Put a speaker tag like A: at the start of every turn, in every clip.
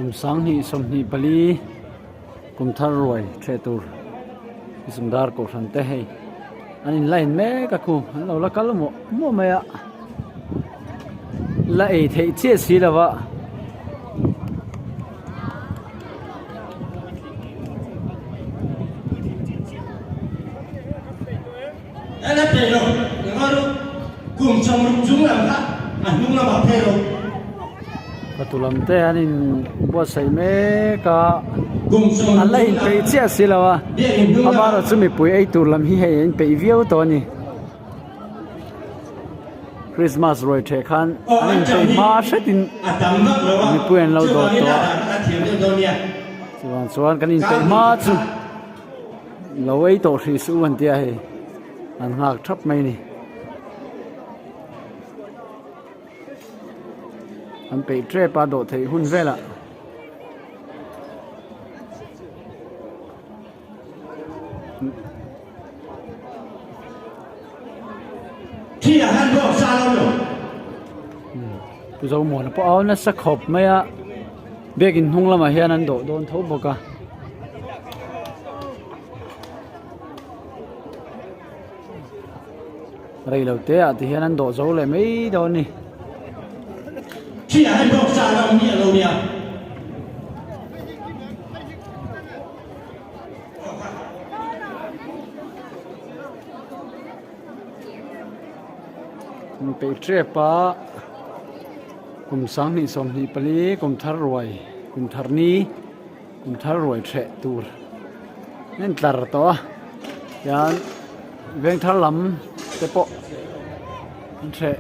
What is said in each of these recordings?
A: Kum 2024 kum thar ruai ṭheh tur Zumdar kohhran te hei an in line mek a khu an lo la kal muah muah mai a la ei theih chiah si lo a. Fatu lam te an in buatsaih mek a an la inpeih chiah si lo a amaherawh chu mipui ei tur lam hi hei an inpeih viau tawh a ni Christmas ruai ṭheh khan an inpeih hma hretin mipui an lo dawt tawh a chuvang chuan kan inpeih hma chu. Lo ei tawh hrih suh u an tia hei an nghak thap mai a ni. An peih tep a dawh theih hun velah. Pu Zomuana pawh a aw nasa khawp mai a biakin hnung lamah hian an dawh dawn tho bawk a. Rei lo te ah ti hian an dawh zo leh mai dawn a ni. Peih tep a kum 2024 kum thar ruai kum thar ni. Kum thar ruai hreh tur a in tlar tawh a tian veng thar lam te pawh an hreh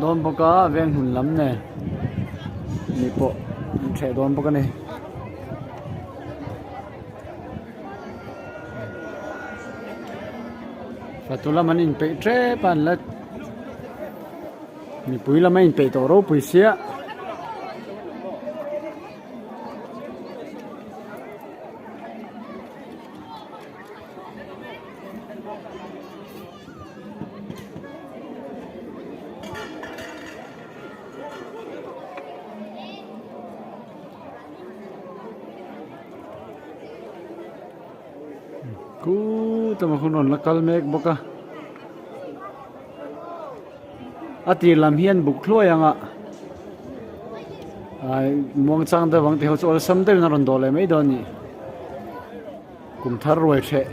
A: dawn bawk a veng hmun lam nen mi pawh an hreh dawn bawk a ni. Fatu lam an inpeih tep a an la mipui lam a inpeih tawh ropui sia. Kutah hun rawn la kal mek bawk a a tir lam hian buk hluai ang a ai muangchang deuh ang tih ho chu awlsam deuhin a rawn dawh leh mai dawn a ni kum thar ruai hreh.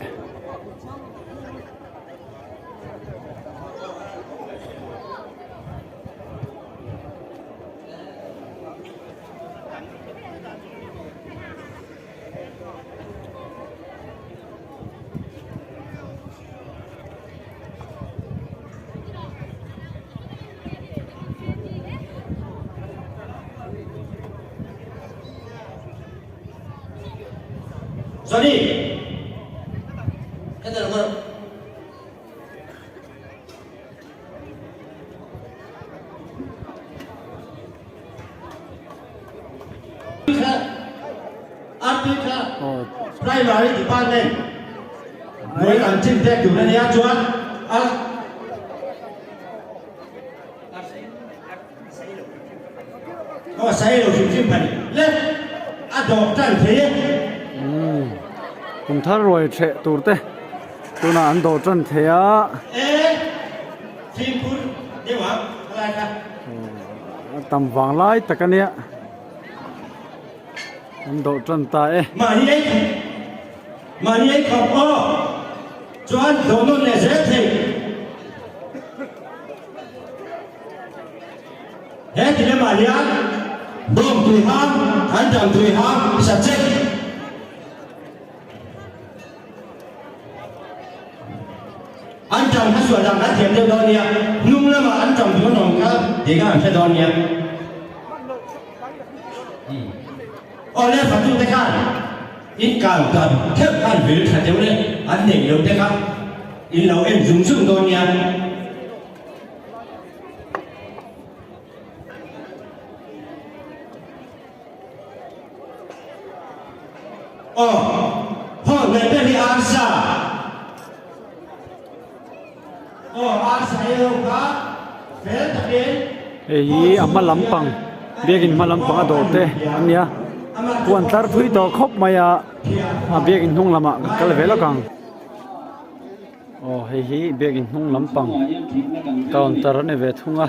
B: Primary Department hnuai lam chin pek tur a nia chuan a aw sai lo hrim hrim phani le a dawk tan thei e.
A: Kum thar ruai ṭheh tur te tunah an dawh tan thei a.
B: E fimkhur deuh ang khalai kha.
A: A tam vang lai tak a nia. An dawh tan ta e.
B: Mahni ei khawp mahni ei khawp aw chuan dawh nawn leh zel thei. He ti lamah hian bawm tui hang an dam tui hang subject. An ṭam kha sual dan kan thiam deuh dawn nia, hnung lamah an ṭam duh an awm kha tih kha an hre dawn nia. Awle fatute khan in kal dan theuh khan vil ṭha deuh leh an neih loh te kha in lo en zung zung dawn nia. Aw, haw leh ber hi arsa. Aw, arsa ei ho kha fel takin
A: Hei hi a hma lampang biakin hma lampang a dawr te an nia. Puan tlar thui tawh khawp mai a, a biakin hnung lamah kan kal ve lawk ang. Aw hei hi biakin hnung lampang counter a ni ve thung a,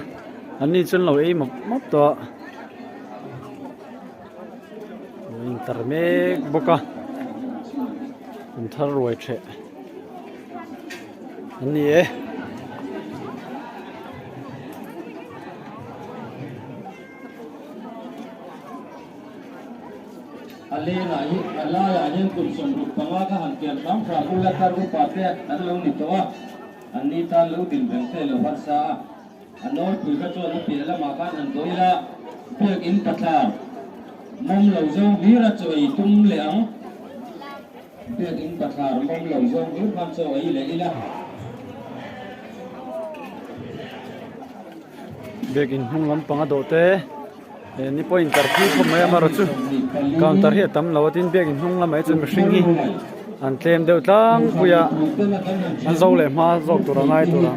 A: an ni chuan lo ei mawp mawp tawh a. Lo intar mek bawk a, an thar ruai theh an ni e.
C: A lengah hi a laiah hian kum 65 kha han pian hram hram ula tar upa te an lo ni tawh a, an ni tan lo din reng te lo harsa a, a nawlpui kha chuan a piah lamah khan han dawih ila biakin patlar mawm lo zawng hlir a chaw ei tum leh ang, biakin patlar mawm lo zawng hlir khan chaw ei leh ila.
A: Biakin hnung lampang a dawh te eh ni pawhin tar phei khawp mai a amaherawh chu counter hi a tam lo a tin biakin hnung lamah hi chuan mihring hi an tlem deuh tlangpui a an zo leh hma zawk tur a ngai tur a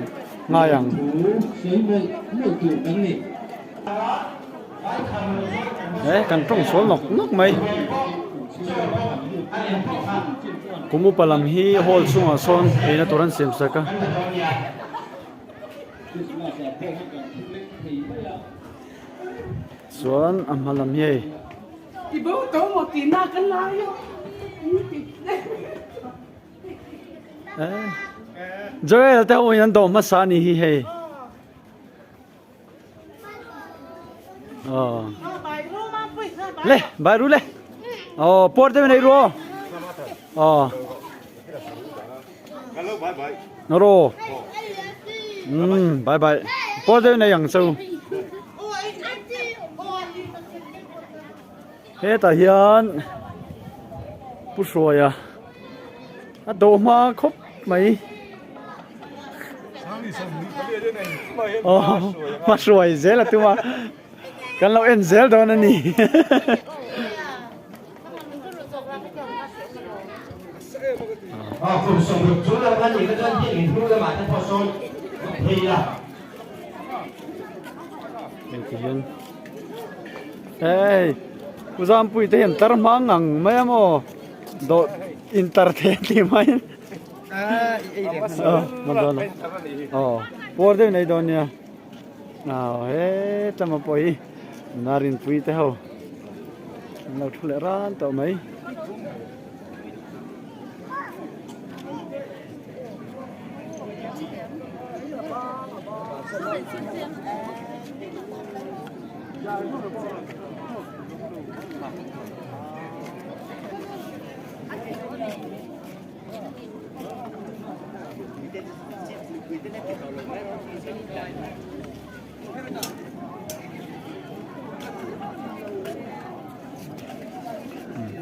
A: ngai ang. Eh kan tawng sual nawk nawk mai kum upa lam hi hall chhungah sawn eina tur an siam sak a. Chuan a hma lam hi hei. Eh Joel te ho in an dawh hmasa a ni hi hei. Aw le bai ru le aw puar te nei ru aw aw Naro um bye bye puar te nei ang chu hetah hian pu hruaia a dawh hma khawp mai. Aw hma hruai zel a tum a kan lo en zel dawn a ni. Hei ti hian hei u Zampui te hian tar hma ngang mai a maw dawh intar thei a tih mai. Puar deuh nei dawn nia he tlama pawh hi narinpui te ho an lo thu leh ran tawh mai.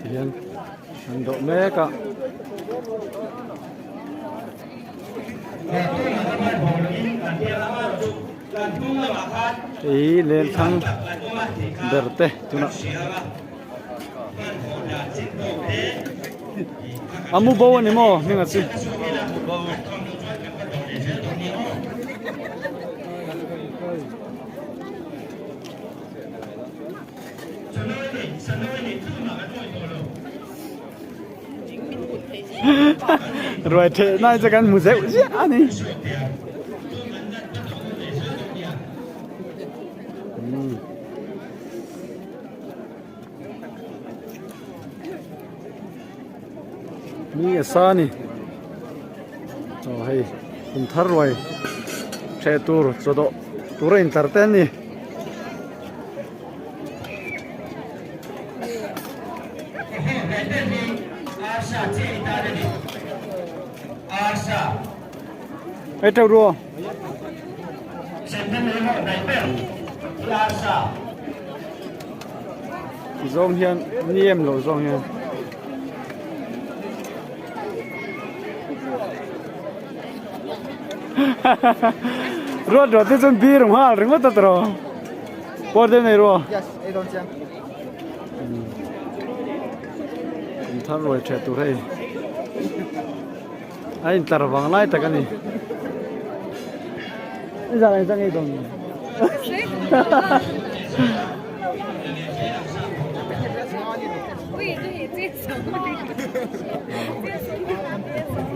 A: Tihian an dawh mek a. Hei hi lenthlang ber te tunah. A mu bo a ni maw hming a chi. Ruai theh nai chu kan hmu zeuh ziah a ni. Mi a sa a ni aw hei kum thar ruai hreh tur chaw dawh tur a intlar te an ni. Hei teuh ru aw. Zawng hian ni em lo zawng hian. Ruat ruat te chuan bir nghal ringawt a tawh. Pawr te nei ruah.
D: Yes, ei dawn chiang.
A: Kum thar ruai ṭheh tur hei. A intlar vang lai tak a ni. I zan ang chang ei dawn.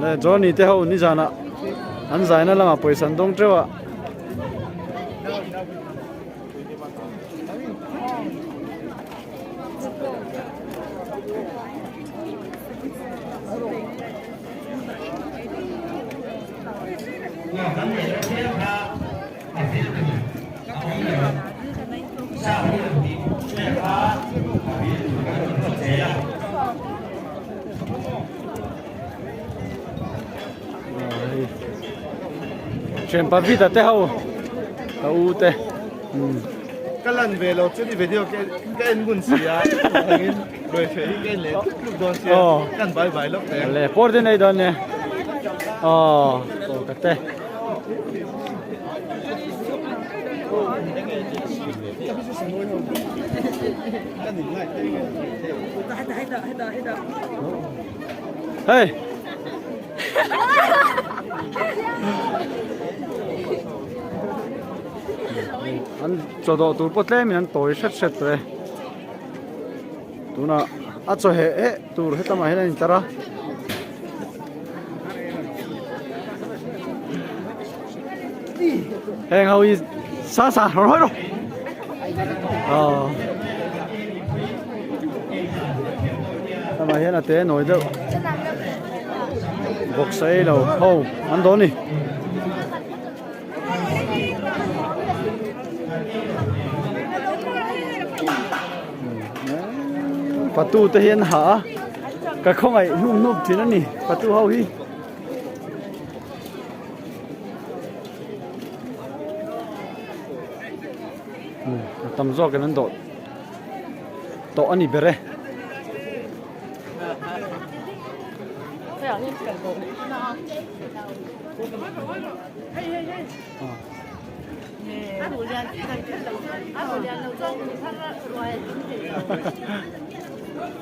A: Le Johnny te ho nizan ah an zaina lamah pawisa an dawng teuh a. Thianpa Vida te ho ka u te
D: ka lan ve lo chu ni video ka en ngun si a angin ruai hreh hi ka en leh tluk tluk dawn sia kan bai bai lawk teh
A: le pawr te nei dawn nia aw ka te Hey. An chaw dawh tur pawh tlemin an tawi hret hret tawh e. Tunah a chaw heh heh tur hetlama hian a intlar a. Heng ho hi sa sa rawn hawi rawh. Aw. Lamah hian a te nawi deuh. Box a ei lo ho an dawn ni. Patu te hi an ha a ka khawngaih hnup hnup thin a ni patu ho hi. A tam zawkin an dawh tawh a ni ber e.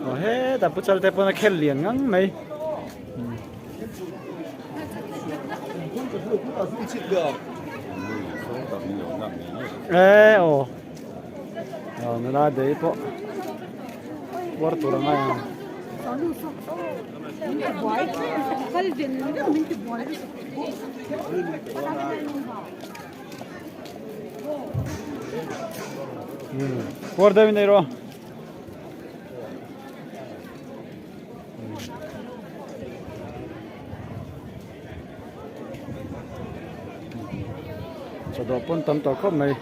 A: Aw hetah pu chal te pawn a khel lian ngang mai. E aw aw nula dei pawh puar tur a ngai ang. Puar deuh in ei rawh. Chawdawh pawn tam tawh khawp mai.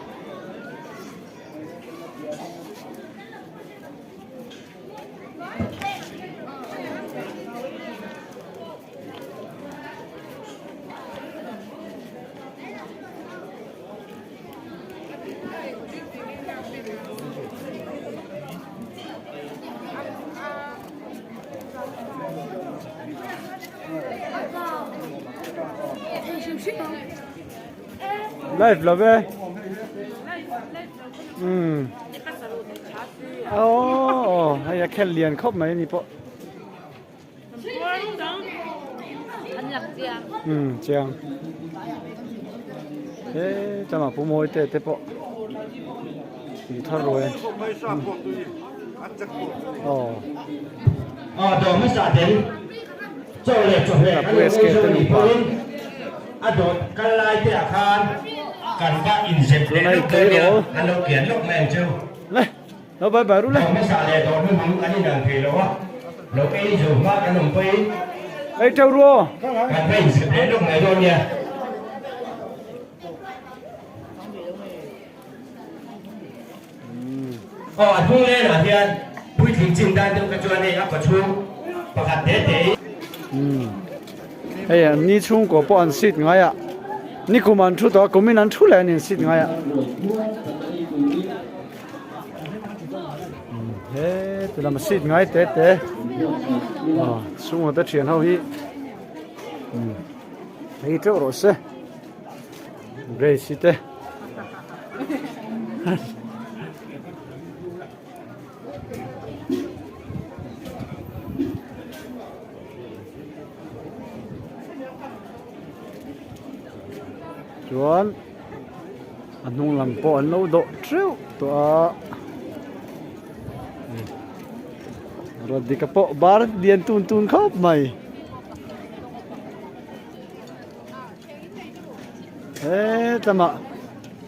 A: Live lo ve. Um. Oh, hei a khel lian khawp mai ni pawh. Um, chiang. He chama pu mawi te te pawh. In thar ruai. Oh.
B: Ờ, dawr hmasa tel chaw leh chawhmeh kan lo ei zo ni pawhin a dawt kal lai te ah khan kan va inzep leh lawk dawn nia, an lo kian lawk mai ang cheu.
A: Le, lo bai bai ru le.
B: Dawr hmasa leh dawr hnuhnung an inang thei lo a, lo ei zo hma kan awm pawhin
A: Ei teuh ru aw.
B: Kan va inzep leh lawk mai dawn nia. Aw a hnung lenah hian puitling chin dan deuh kha chuan hei a kawchhung pakhat te te in.
A: Umm hei an ni chhungkaw pawh an seat ngai a nikum an thu tawh a kumin an thu leh a ni an seat ngai a umm heti lam a seat ngai te te aw chhungkaw te thian ho hi umm hei teuh rawh se. Grace te chuan a hnung lam pawh an lo dawh teuh tawh a. Rodika pawh bar lian tun tun khawp mai. Hetlama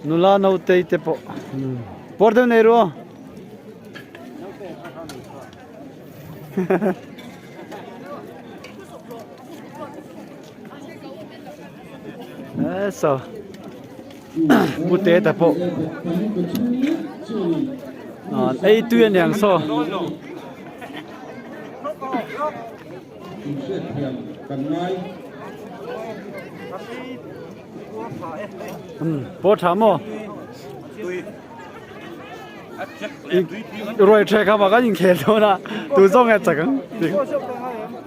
A: nula nautei te pawh pawr deuh nei ru aw. Saw pute te pawh ei tui aniang saw. Pawh tha maw? Ruai ṭhe kha mah kan inkhel dawn a, tu zawng nge chak ang?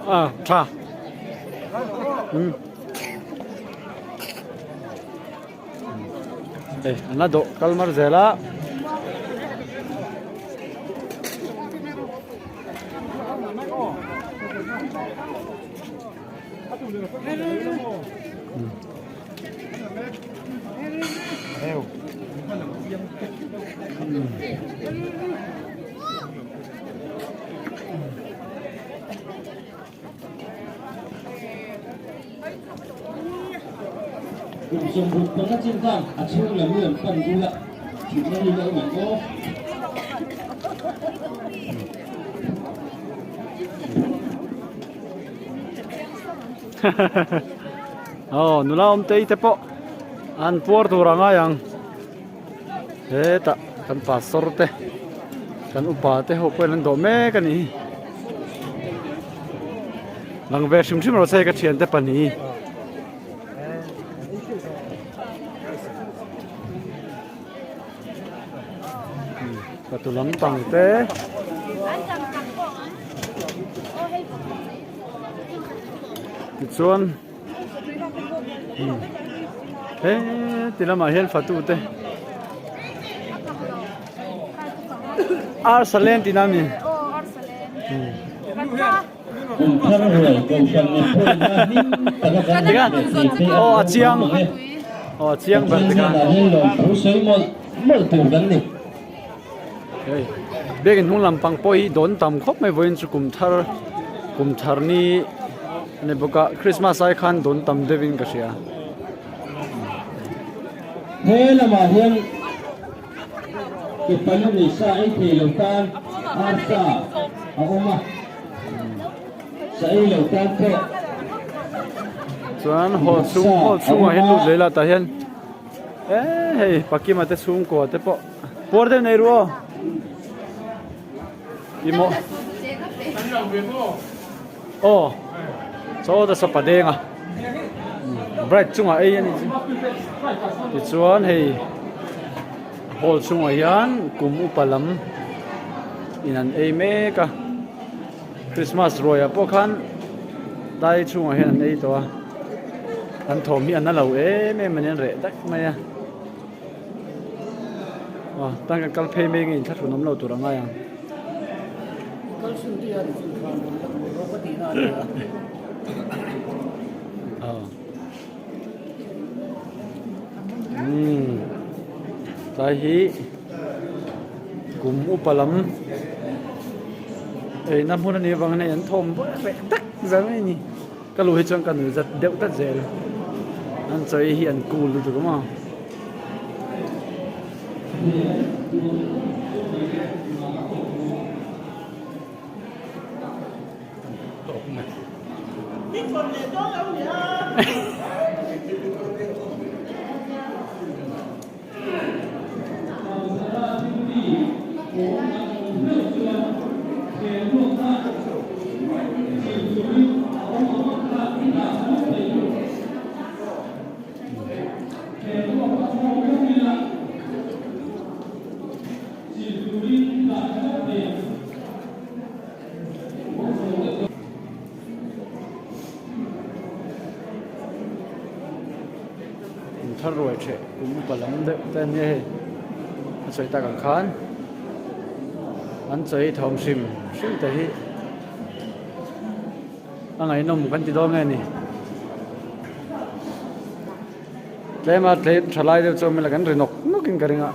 A: A tha. Hei an la dawh kal mar zel a.
C: Kum 65 chin khan a chhung lam hi an pan bul a, thutna hi la awm ang aw.
A: Aw nula awm te te pawh an puar tur a ngai ang hetah kan pastor te kan upa te ho pawhin an dawh mek a ni lang ve hrim hrim rawh se ka thiante pahnih Batu lampang te. Tichuan he ti lamah hian fatu te Arsalen tih na a ni. Aw a chiang aw a chiang ber tikhan hei biakin hnung lampang pawh hi dawn tam khawp mai vawiin chu kum thar kum thar ni a ni bawk a christmas ai khan dawn tam deuhin ka hria.
C: He lamah hian Ke pali nei sa ei thei lo tan arsa a awm a, sa ei lo tan pawh
A: Chuan hall chhung hall chhungah hian lut leh ila tah hian eh hei Pakima te chhungkua te pawh puar deuh nei ru aw i maw aw chaw ta sapa deng a bright chungah ei a ni chu tichuan hei hall chungah hian kum upa lam in an ei mek a Christmas ruaiah pawh khan dai chhungah hian an ei tawh a an thawm hi a na lo em em a ni an reh dak mai a aw tan kan kal phei mek a inthlahrun awm lo tur a ngai ang. Umm tlai hi kum upa lam eina hmun a nih avangin hei an thawm reh tak zel mai a ni ka lu hi chuan ka nuih zat deuh tlat zel an chawi hi an cool lutuk a maw. Thar ruai theh kum upa lam deuh te ania hei a sawi tak ang khan an chawi thawm hrim hrim te hi a ngaihnawm kan ti dawn nge ni tlema tlem tha lai deuh chu awm ila kan ri nawk nawk in ka ring a.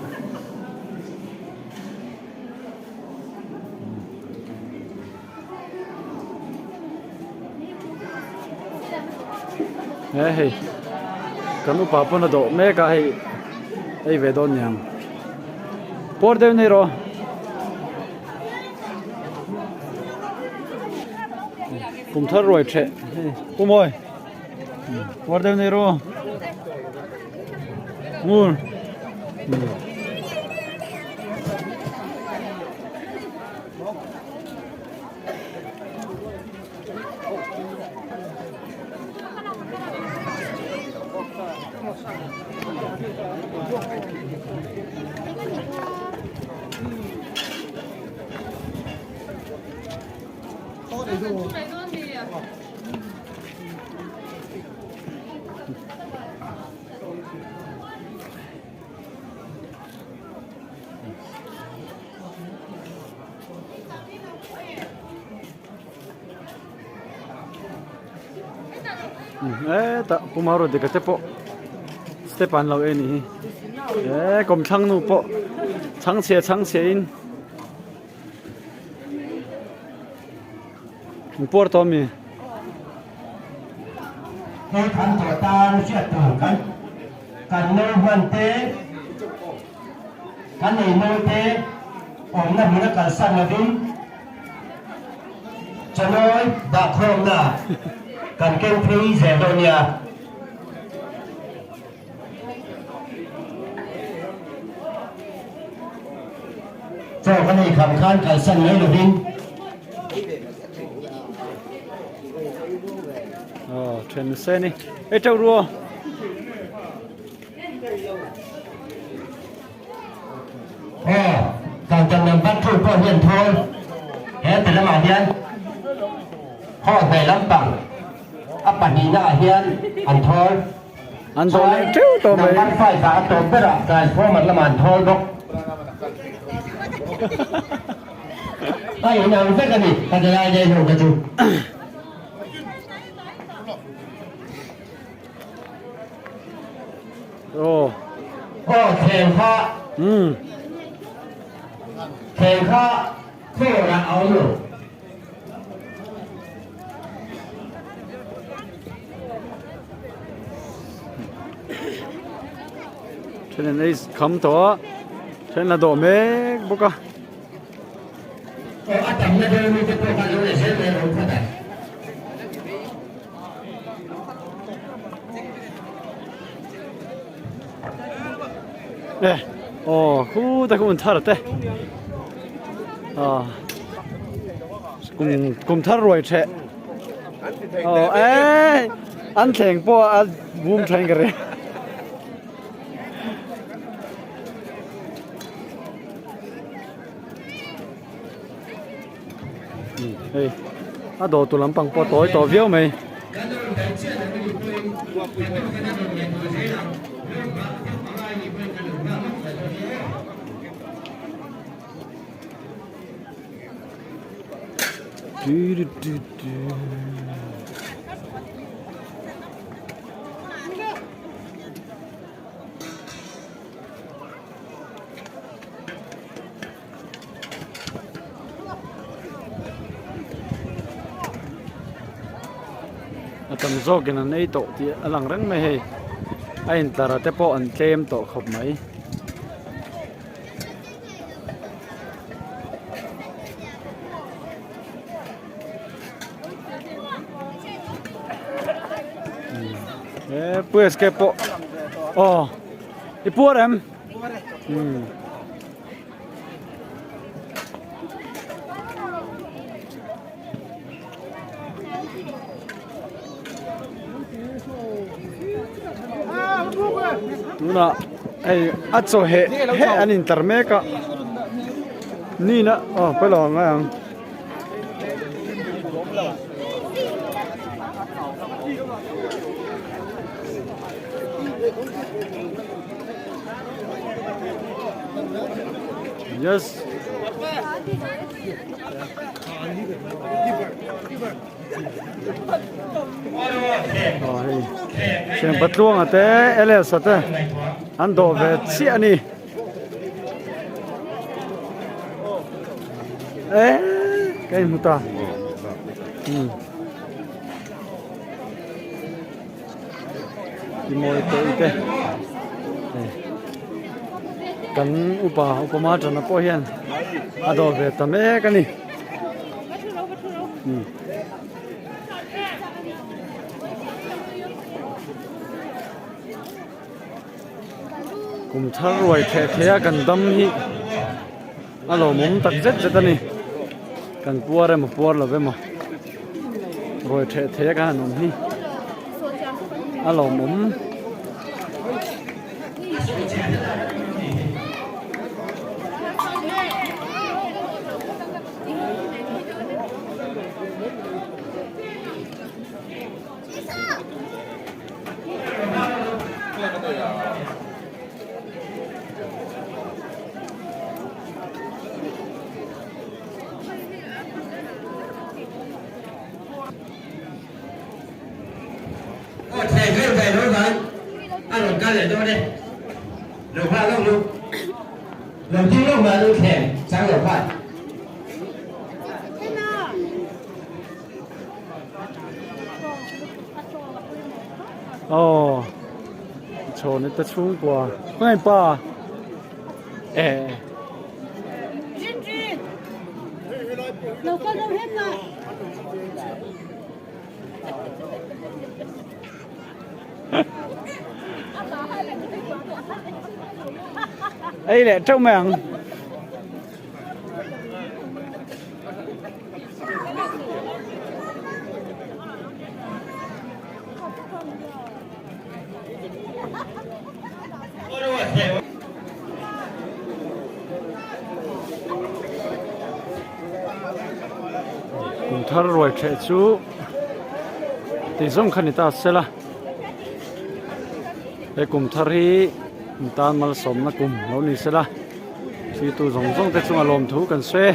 A: He hei kan upa pawn a dawh mek a hei ei ve dawn niang pawr deuh nei rawh. Kum thar ruai theh hei pu mawi pawr deuh nei rawh ngur. Hetah Pu Maruadika te pawh step an lo en hi he kawmthlang nu pawh chhangchhia chhangchhia in an puar tawh ami.
B: Hei kan tawh tan hriat tur kan kan no hman te kan ei no te awmna hmuna kalsan lovin Chanawi dahkhawmna kan keng phei zel dawn nia. Chaw kan ei kham khan kalsan mai lovin.
A: Aw then se ni ei teuh ru aw.
B: Aw, counter number 2 pawh hian thawl he ti lamah hian haw hnaih lampang a pahnihna ah hian an thawl.
A: An thawl leh teuh tawh mai.
B: Number 5 ah a tawp berah transformer lamah an thawl bawk. A inang vek a ni, ka ti lai daih ho kha chu.
A: Aw.
B: Aw thleng kha.
A: Umm.
B: Thleng kha floor ah a awm lo.
A: Then an ei kham tawh a, then la dawh mek bawk a.
B: Aw a tamna deuh mi te pawh kha lo leh zel mai rawh phawt a.
A: E aw khu ta khu thar te a kum kum thar ruai the aw e an thleng pawh a bum thain ka ring hei a dawr tur lampang pawh a tawi tawh viau mai. A tam zawkin an ei tawh tih a lang reng mai hei a intlar te pawh an tlem tawh khawp mai. He puiske pawh aw i puar em? Umm. Tunah hei a chaw heh heh an intlar mek a nina aw pawilo ang ngai ang. Yes. Oh, hei. Siang patluang ate LS ate an dawh ve chiah ani. Eh, ka in hmu ta. Hmm. Mawi te i te hei kan upa upa ma tana pawh hian a dawr ve ta mek a ni. Kum thar ruai theh theh a kan dam hi a lawmawm tak zet zet a ni kan puar emaw puar lo emaw ruai theh theh a kan han awm hi a lawmawm. Aw chhawni te chhungkua khawngaih pa eh. Ei leh teuh mai ang. Kum thar ruai ṭheh chu tih zawng kha ni ta sela he kum thar hi tan malsawmna kum lo ni sela. Thlitu zawng zawng te chunga lawmthu kan sawi e.